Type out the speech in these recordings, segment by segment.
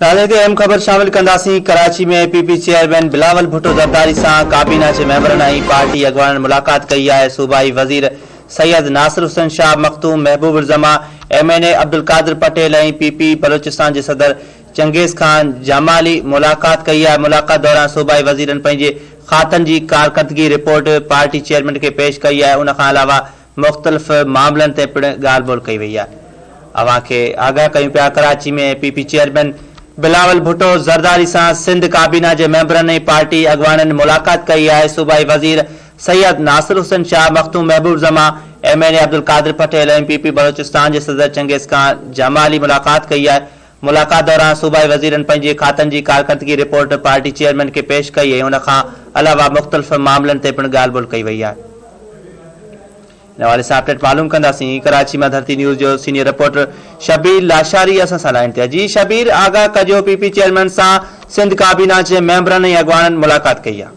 نالي تي اهم خبر شامل ڪنداسين، Karachi ۾ P P chairman Bilawal Bhutto Zardari سان ڪابينا جي ميمبرن ۽ پارٽي اڳواڻن ملاقات ڪئي آهي، صوبائي وزير Syed Nasir Hussain Shah, Makhdoom Mehboob Uzzaman, M N A Abdul Qadir Patel ۽ P P Balochistan جي صدر چنگيز خان جمالي ملاقات ڪئي آهي، ملاقات دوران صوبائي وزيرن پنهنجي کاتن جي ڪارڪردگي رپورٽ پارٽي چيئرمين کي پيش ڪئي آهي، ان کان علاوه مختلف معاملن تي پڻ ڳالهه ٻولهه ڪئي وئي آهي. اوهان کي آگاهه ڪيون پيا Karachi ۾ P P chairman Bilawal Bhutto Zardari سان سنڌ ڪابينا جي ميمبرن ۽ پارٽي اڳواڻن ملاقات ڪئي آهي صوبائي وزير Syed Nasir Hussain Shah, Makhdoom Mehboob Zaman, M N A Abdul Qadir Patel ۽ P P Balochistan جي صدر چنگيز خان جمالي ملاقات ڪئي آهي ملاقات دوران صوبائي وزيرن پنهنجي کاتن جي ڪارڪردگي رپورٽ پارٽي چيئرمين کي پيش ڪئي ۽ ان کان علاوه مختلف معاملن تي پڻ ڳالهه ٻولهه ڪئي وئي آهي. ان حوالي سان اپڊيٽ معلوم ڪنداسين ڪراچي مان ڌرتي نيوز جو سينيئر رپورٽر شبير لاشاري اسان سان لائين تي آهي جي شبير آگاهه ڪجو پي پي چيئرمين سان سنڌ ڪابينا جي ميمبرن ۽ اڳواڻن ملاقات ڪئي آهي.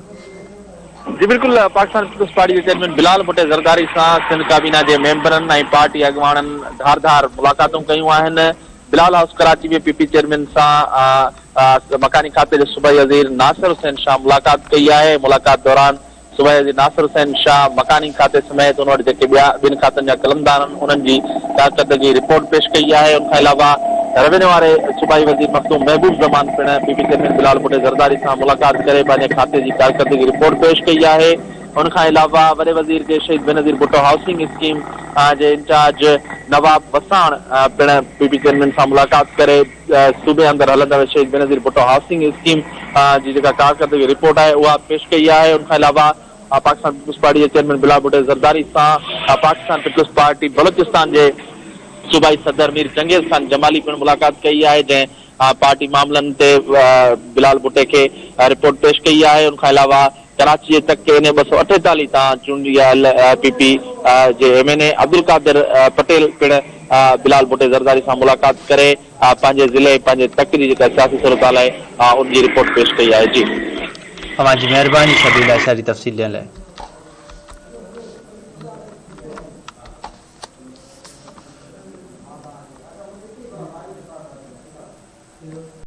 جي بلڪل پاڪستان پيپلز پارٽي جي چيئرمين بلال ڀٽي زرداري سان سنڌ ڪابينا جي ميمبرن ۽ پارٽي اڳواڻن ڌار ڌار ملاقاتون ڪيون آهن Bilal house Karachi ۾ P P chairman سان مڪاني کاتي جي صوبائي وزير ناصر حسين شاهه ملاقات ڪئي آهي ملاقات دوران صوبائي وزير ناصر حسين شاهه مڪاني کاتي سميت ان وٽ جيڪي ٻيا ٻن کاتن جا قلمدان آهن انهن جي ڪارڪردگي رپورٽ پيش ڪئي آهي ان کان علاوه روينيو واري صوبائي وزير مخدوم محبوب زمان پڻ P P chairman Bilal Bhutto Zardari سان ملاقات ڪري پنهنجي کاتي جي ڪارڪردگي رپورٽ پيش ڪئي آهي ان کان علاوه وڏي وزير جي شهيد بينظير ڀٽو هائوسنگ اسڪيم جي انچارج نواب وساڻ پڻ پي پي چيئرمين سان ملاقات ڪري صوبي اندر هلندڙ شهيد بينظير ڀٽو هائوسنگ اسڪيم جي جيڪا ڪارڪردگي رپورٽ آهي اها پيش ڪئي آهي ان کان علاوه پاڪستان پيپلز پارٽي جي چيئرمين بلال ڀٽو زرداري سان پاڪستان پيپلز پارٽي بلوچستان جي صوبائي صدر مير چنگيز خان جمالي پڻ ملاقات ڪئي آهي جنهن پارٽي معاملن تي بلال ڀٽي کي رپورٽ پيش ڪئي آهي ان کان علاوه ڪراچي جي تڪ اين اي 248 تان چونڊجي آيل پي پي جي ايم اين اي عبدالقادر پٽيل پڻ بلال ڀٽي زرداري سان ملاقات ڪري پنهنجي ضلعي ۽ پنهنجي تڪ جي جيڪا سياسي صورتحال آهي ان جي رپورٽ پيش ڪئي آهي جي. اوهان جي مهرباني شبير لاشاري تفصيل ڏيڻ لاء.